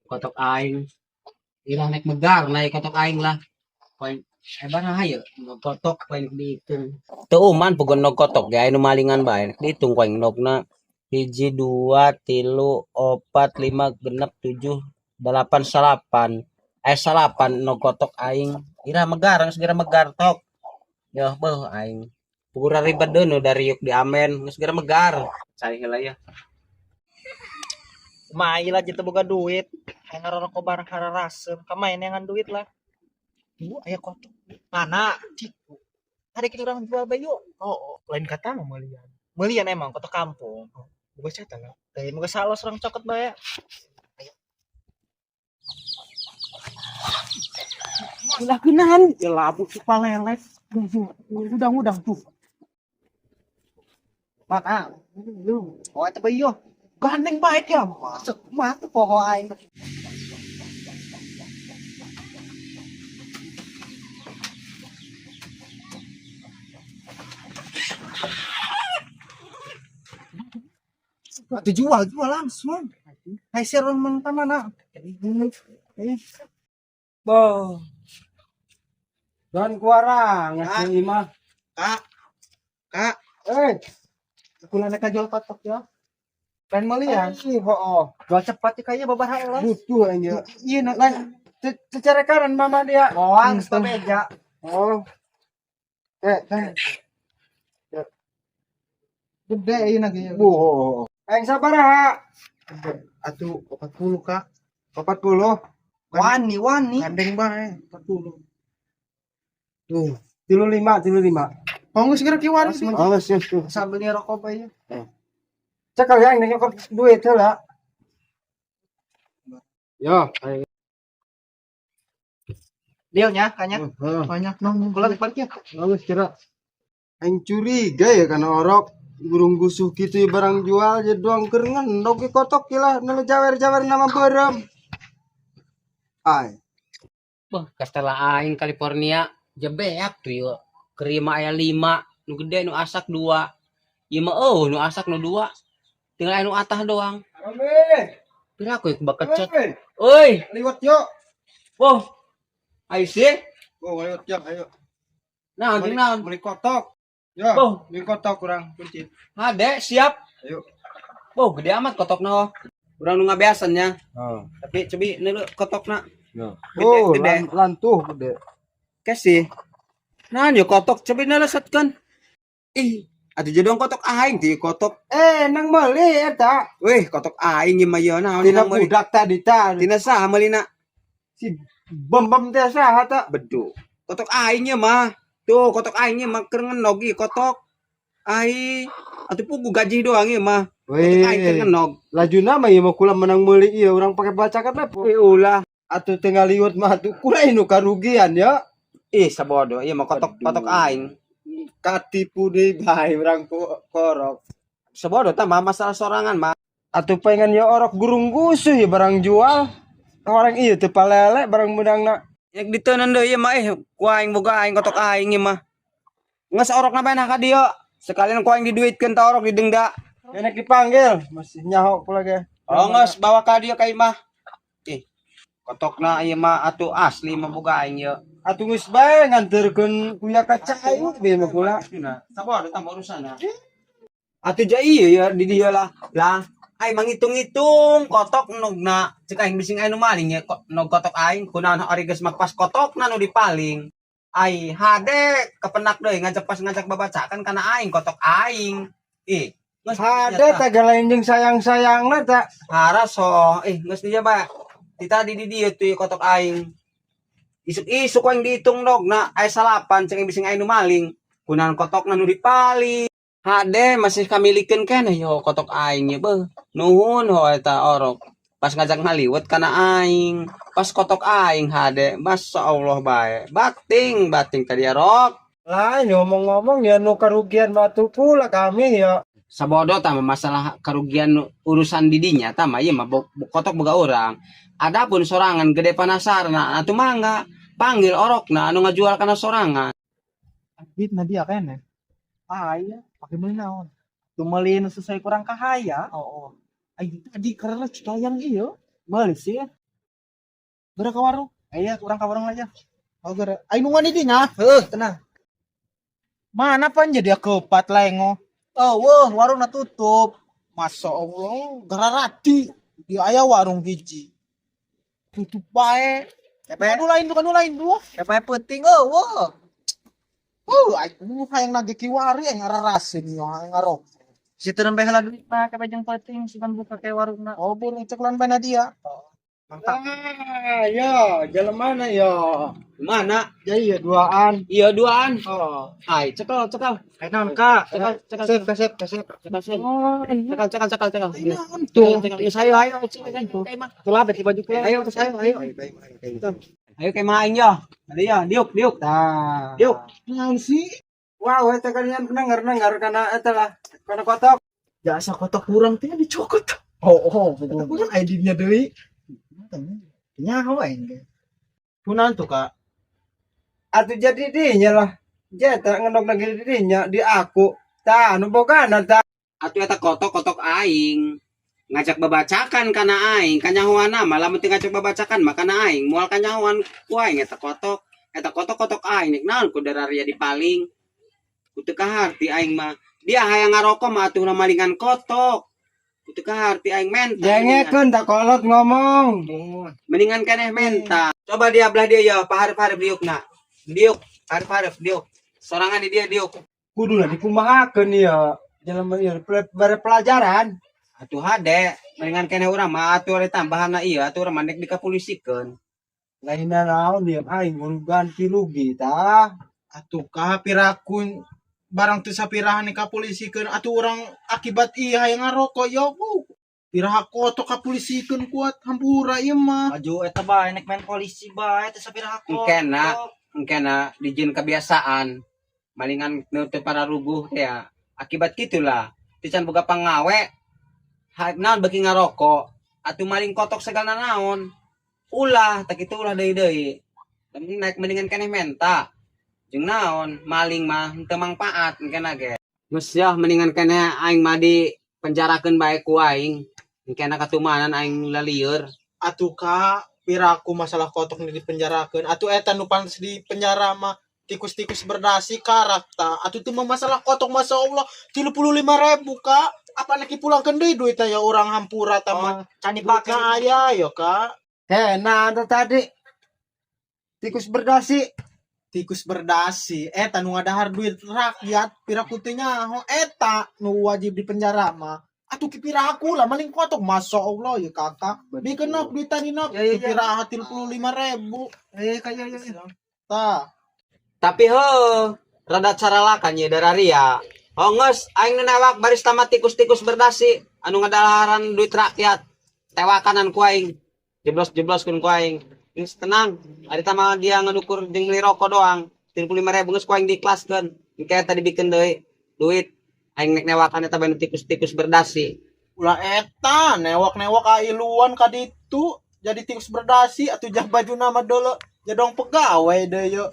Kotok aing. Ilah naik megar, naik kotok aing lah. Poin eh barang hayo, kotok poin dihitung. Teu uman puguh nog kotok ge aya nu malingan bae, dihitung ku aing nogna. 1, 2, 3, 4, 5, 6, 7, 8, 9. Eh 9 nog kotok aing. Ira megar, geus geura megar tok. Yoh beuh aing. Puguh ribet deui nu dariuk diamen, geus geura megar. Cari heula ya. Mai lah teu boga duit. Hayang ngarokok barang hararasem, kamain neangan duit lah. Bu, aya kotok. Mana? Ciku. Ada kita orang jual bae yuk. Oh, lain kata mah meulian. Meulian emang kotok kampung. Boga cata lah. Teh moga salos orang cokot bae. Ayo. Ulah geunahan, ya labu si palelet. Udang-udang tuh. Mana? Lu, oh eta bae yo. Gandeng bae ya. Masuk mah tuh poho aing. Atuh jual, jual langsung. Hai share orang mana? Boh. Dan kuarang ngasih mah. Kak. Kak, Eh, kula nek jual kotok ya. Lain meulian. ih, hooh. Jual cepat ya kayaknya babaraha elas. Butuh aing ya. Iya nak. Lain secara kanan mama dia. Moal geus beja. Oh. Eh, eh. Gede ieu na ge. Bu. Aing sabaraha? Atuh 40 Kak. 40. Wani wani. Gandeng bae 40. Tuh, 35, 35. Oh geus geura kiwari. Oh, geus, geus, geus. Sambil ngerokok bae. Cekal ya aing nyokot duit heula. Yo, aing. Dealnya kayaknya. Heeh. Banyak nong kula balik ya. Bagus kira. Aing curiga ya karena orok burung gusuh gitu ya barang jual ya doang keur ngendog ge kotok lah nu jawer-jawer nama beureum. Ai, Wah, kastela aing California jebeak tuh yo. Kerima aya 5, nu gede nu asak 2. Ieu mah eueuh nu asak nu 2. Tinggal aya nu atah doang. Rame. Pira aku ieu bakecot. Oi, Euy, liwat yo. boh. Ayo sih. Oh, liwat yo, ayo. Nah, Beli, naon? beli kotok. Yo, Boh. beli kotok kurang kunci. Hade, siap. Ayo. Boh, gede amat kotokna oh. Urang nu ngabeasan nya. Oh. Tapi cobi neuleu kotokna. Yo. Gede, Oh, gede. Lantuh gede. Kasih. Nah, yo kotok cobi neuleu setkeun. Ih, atuh jodoh kotok aing ti kotok. Eh, nang meuli eta. Weh, kotok aing ieu mah ieu naon Tina nang meuli. budak tadi ta. Tina saha meulina? Si bom-bom teh saha ta? Bedu. Kotok aing ieu mah. Tuh, kotok aing ieu mah keur ngenog ieu kotok. Ai, atuh pugu gaji doang ieu mah. Kotok aing keur Weh, ngenog. lajuna mah ieu mah kula menang meuli ieu urang pake bacakan mah. Ih, ulah. Atuh teu ngaliwet mah atuh kula nu karugian ya. Ih, sabodo ieu mah kotok kotok aing. Katipu deui bae urang ku korok. Sabodo tah mah masalah sorangan mah. Atuh pengen ya orok gurung gusuh ya barang jual. Orang ieu teu palele barang meunangna. Yang diteunan deui ieu mah ku aing boga aing kotok aing ieu mah. Geus orokna bae nah ka dieu. Sekalian ku aing diduitkeun ta orok didenda. Enak dipanggil, masih nyaho pula ge. Oh, geus bawa ka dieu ka imah. Ih, kotokna ieu mah atuh asli mah boga aing ieu. Atuh geus bae nganterkeun kuya ka cai ieu mah kula. Sabodo tah urusanna. Atuh ja ieu ya di dieu lah. Lah, aing manghitung-hitung kotok nogna. Cek aing bising aya nu maling ya nog kotok aing kunaon ari geus mah pas kotokna nu dipaling. Ai hade kepenak deui ngajak pas ngajak babacakan kana aing kotok aing. Ih, geus Hade teh lain jeung sayang-sayangna ta. Haraso, geus dieu bae. Ti tadi di dieu tuh kotok aing. Isuk-isuk aing dihitung nogna aya 9 cek aing bising aya nu maling. Kunaon kotokna nu dipaling. Hade masih kamilikeun keneh yo kotok aing ye beuh. Nuhun ho eta orok. Pas ngajak ngaliwet kana aing. Pas kotok aing hade, Masya Allah bae. Bating, bating tadi ya rok. Lain ngomong-ngomong ya nu karugian mah atuh pula kami ya. Sabodo tah masalah kerugian urusan didinya tah mah ieu mah kotok boga urang. Adapun sorangan gede panasarna atuh mangga panggil orokna anu ngajual kana sorangan. Duit na dia kene. Ah iya, pake meuli naon? Tuh meuli nu sesuai kurang kahaya. Oh, oh. Ai tadi karena citayang ieu. Meuli sih. Geura ka warung. Ayo urang ka warung aja. Oh, geura. Aing nungguan di dinya. Heuh, tenang. Mana pan jadi kepat lengo. Oh, wah, warungna tutup. Masya Allah, gararati. Di aya warung hiji. Tutup bae. Kepe, Anu lain tuh, anu lain tuh. kepe peuting oh, wah. Aing hayang nage kiwari aing ngararaseun yo, hayang ngarok. Situ nembe heula duit mah kepe jeung peuting sugan buka ke warungna. Oh, boleh cek lan bae dia. Mantap. Ah, yo, jalan mana yo? Mana? Ya iya duaan. Iya duaan. Oh, Hai, cekal, cekal. Ayo naon Kak? Cekal, cekal. kasep, kasep, kasep. Cekal, cekal, cekal, cekal, cekal. Naon tuh? Cekal, cekal. Ayo, ayo, cekal. Tulah beti baju kula. Ayo, terus ayo, ayo. Ayo kayak main yo. Ada yo, diuk, diuk. Nah. Diuk. Naon sih? Wow, eta kalian pendengar-dengar karena eta lah, karena kotok. Jasa kotak kurang teh dicokot. Oh, Eta kurang ID-nya deui. Nyaho aing ge. Kunaon tuh, Kak? Atuh jadi dinya lah. Jeta ngendok lagi di dinya di aku. Tah, nu bogana tah. Atuh eta kotok kotok aing. Ngajak babacakan kana aing, kanyahoana mah lamun teu ngajak babacakan mah kana aing, moal kanyahoan ku aing eta kotok. Eta kotok kotok aing nek naon ku dararia dipaling. Ku teu kaharti aing mah. Dia hayang ngarokok mah atuh malingan kotok. Ku teu kaharti aing menta. Dengekeun tak kolot ngomong. Mendingan keneh menta. Coba dia belah dia ya, paharep-harep diukna. Diuk, harep-harep diuk. Sorangan di dia diuk. Kudu lah dikumahakeun ieu. Jalan ieu bare pelajaran. Atuh hade, mendingan keneh urang mah atuh ada tambahan ieu, atuh urang mah nek dikapulisikeun. Lainna naon ieu aing kudu ganti rugi tah. Atuh kah pirakun barang teu sapirahan kapolisikeun atuh urang akibat ieu hayang ngarokok yo. Piraha kotok kapolisikeun kuat hampura ieu mah. Baju eta bae nek main polisi bae teh sapiraha kotok. Engkena, engkena dijieun kebiasaan. Malingan nu teu pararuguh teh ya. Akibat gitulah. Teu can boga pangawe, naon beuki ngarokok, atuh maling kotok segala naon. Ulah, tak kitu ulah deui-deui. Naik mendingan keneh menta. Jeung naon, maling mah henteu mangpaat engkena ge. Geus yah mendingan keneh aing mah di penjarakeun bae ku aing. Engkena katumanan aing lalieur. Atuh kak, piraku masalah kotok ni dipenjarakeun. Atuh eta nu pantes di penjara mah tikus-tikus berdasi karakta. Atuh teu mah masalah kotok masya Allah 35.000 kak. Apa nek dipulangkeun deui duitnya ya urang hampura tama. Oh, can dipake. Duitna aya yo kak. Heh, nah anda tadi tikus berdasi. Tikus berdasi eta nu ngadahar duit rakyat piraku teu nyaho eta nu wajib di penjara mah. Atuh ki piraku lah maling kotok masya Allah ya kakak. Bikeun nok duit tadi nok. Ya, ya, ya. Piraha 35.000. Eh kaya ya ya. Tah. Tapi heuh, rada caralakan ye dararia. Oh geus, aing nu newak baris tamat tikus-tikus berdasi anu ngadaharan duit rakyat. Tewakanan ku aing. Jeblos-jebloskeun ku aing. Geus tenang, ari tama dia ngedukur jeung meuli rokok doang. 35.000 geus ku aing diikhlaskeun. Engke eta dibikeun deui duit. Aing nek newakan eta bae nu tikus-tikus berdasi. Ulah eta newak-newak ailuan ka ditu jadi tikus berdasi atuh jah baju nama dulu jadong pegawai deh yo.